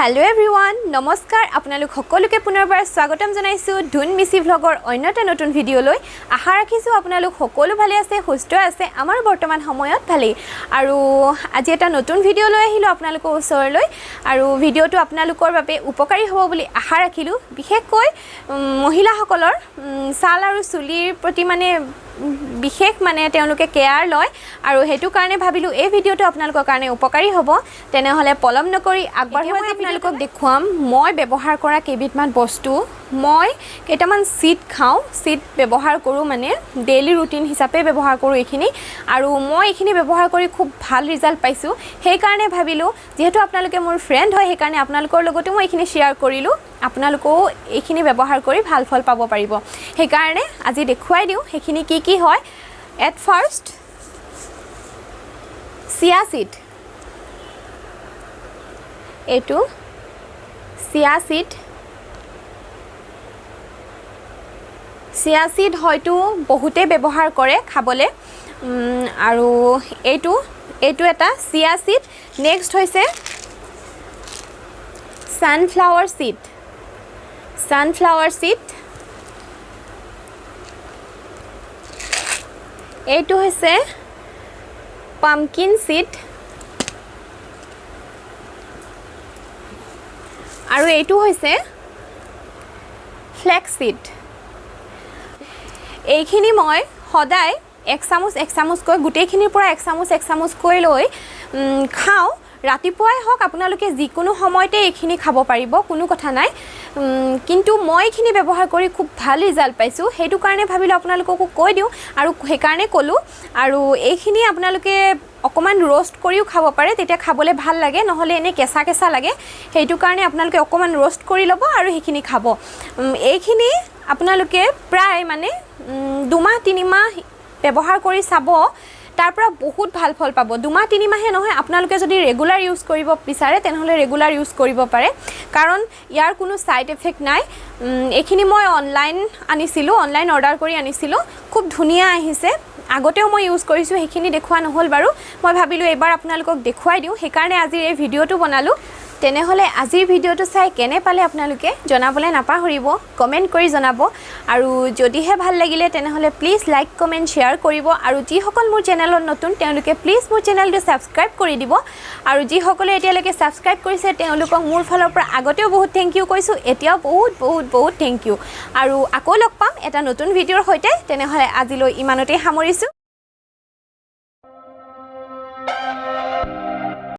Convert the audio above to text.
Hello' everyone, নমস্কাৰ। আপোনালোক সকলোকে পুনৰবাৰ স্বাগতম জনাইছোঁ ধুন মিচি ভ্লগৰ অন্য এটা নতুন ভিডিঅ'লৈ। আশা ৰাখিছোঁ আপোনালোক সকলো ভালে আছে, সুস্থ আছে। আমাৰ বৰ্তমান সময়ত ভালেই। আৰু আজি এটা নতুন ভিডিঅ' লৈ আহিলোঁ আপোনালোকৰ ওচৰলৈ আৰু ভিডিঅ'টো আপোনালোকৰ বাবে উপকাৰী হ'ব বুলি আশা ৰাখিলোঁ। বিশেষকৈ মহিলাসকলৰ ছাল আৰু চুলিৰ প্ৰতি মানে বিশেষ মানে তেওঁলোকে কেয়াৰ লয় আৰু সেইটো কাৰণে ভাবিলোঁ এই ভিডিঅ'টো আপোনালোকৰ কাৰণে উপকাৰী হ'ব। তেনেহ'লে পলম নকৰি আগবাঢ়ো। আজি আপোনালোকক দেখুৱাম মই ব্যৱহাৰ কৰা কেইবিধমান বস্তু। মই কেইটামান চিড খাওঁ, চিড ব্যৱহাৰ কৰোঁ, মানে ডেইলি ৰুটিন হিচাপে ব্যৱহাৰ কৰোঁ এইখিনি। আৰু মই এইখিনি ব্যৱহাৰ কৰি খুব ভাল ৰিজাল্ট পাইছোঁ, সেইকাৰণে ভাবিলোঁ যিহেতু আপোনালোকে মোৰ ফ্ৰেণ্ড হয় সেইকাৰণে আপোনালোকৰ লগতো মই এইখিনি শ্বেয়াৰ কৰিলোঁ। আপোনালোকেও এইখিনি ব্যৱহাৰ কৰি ভাল ফল পাব পাৰিব, সেইকাৰণে আজি দেখুৱাই দিওঁ সেইখিনি কি কি হয়। এট ফাৰ্ষ্ট চিয়া চিড, এইটো চিয়া চিড। চিয়া চিড হয়তো বহুতেই ব্যৱহাৰ কৰে খাবলৈ। আৰু এইটো এটা চিয়া চিড। নেক্সট হৈছে ছানফ্লাৱাৰ চিড। ছানফ্লাৱাৰ চিড এইটো হৈছে পাম্পকিন চিড আৰু এইটো হৈছে ফ্লেক্স চিড। এইখিনি মই সদায় এক চামুচ এক চামুচকৈ গোটেইখিনিৰ পৰা এক চামুচ এক চামুচকৈ লৈ খাওঁ। ৰাতিপুৱাই হওক, আপোনালোকে যিকোনো সময়তে এইখিনি খাব পাৰিব, কোনো কথা নাই। কিন্তু মই এইখিনি ব্যৱহাৰ কৰি খুব ভাল ৰিজাল্ট পাইছোঁ, সেইটো কাৰণে ভাবিলোঁ আপোনালোককো কৈ দিওঁ আৰু সেইকাৰণে ক'লোঁ। আৰু এইখিনি আপোনালোকে অকণমান ৰ'ষ্ট কৰিও খাব পাৰে, তেতিয়া খাবলৈ ভাল লাগে, নহ'লে এনেই কেঁচা কেঁচা লাগে। সেইটো কাৰণে আপোনালোকে অকণমান ৰ'ষ্ট কৰি ল'ব আৰু সেইখিনি খাব। এইখিনি আপোনালোকে প্ৰায় মানে 2 3 মাহ ব্যৱহাৰ কৰি চাব, তাৰ পৰা বহুত ভাল ফল পাব। 2 3 মাহে নহয়, আপোনালোকে যদি ৰেগুলাৰ ইউজ কৰিব বিচাৰে তেনেহ'লে ৰেগুলাৰ ইউজ কৰিব পাৰে, কাৰণ ইয়াৰ কোনো ছাইড এফেক্ট নাই। এইখিনি মই অনলাইন আনিছিলোঁ, অনলাইন অৰ্ডাৰ কৰি আনিছিলোঁ, খুব ধুনীয়া আহিছে। আগতেও মই ইউজ কৰিছোঁ, সেইখিনি দেখুওৱা নহ'ল বাৰু। মই ভাবিলোঁ এইবাৰ আপোনালোকক দেখুৱাই দিওঁ, সেইকাৰণে আজিৰ এই ভিডিঅ'টো বনালোঁ। তেনেহ'লে আজিৰ ভিডিঅ'টো চাই কেনে পালে আপোনালোকে জনাবলৈ নাপাহৰিব, কমেণ্ট কৰি জনাব। আৰু যদিহে ভাল লাগিলে তেনেহ'লে প্লিজ লাইক, কমেণ্ট, শ্বেয়াৰ কৰিব। আৰু যিসকল মোৰ চেনেলত নতুন তেওঁলোকে প্লিজ মোৰ চেনেলটো ছাবস্ক্ৰাইব কৰি দিব। আৰু যিসকলে এতিয়ালৈকে ছাবস্ক্ৰাইব কৰিছে তেওঁলোকক মোৰ ফালৰ পৰা আগতেও বহুত thank U কৈছোঁ, এতিয়াও বহুত বহুত বহুত thank U. আৰু আকৌ লগ পাম এটা নতুন ভিডিঅ'ৰ সৈতে। তেনেহ'লে আজিলৈ ইমানতেই সামৰিছোঁ।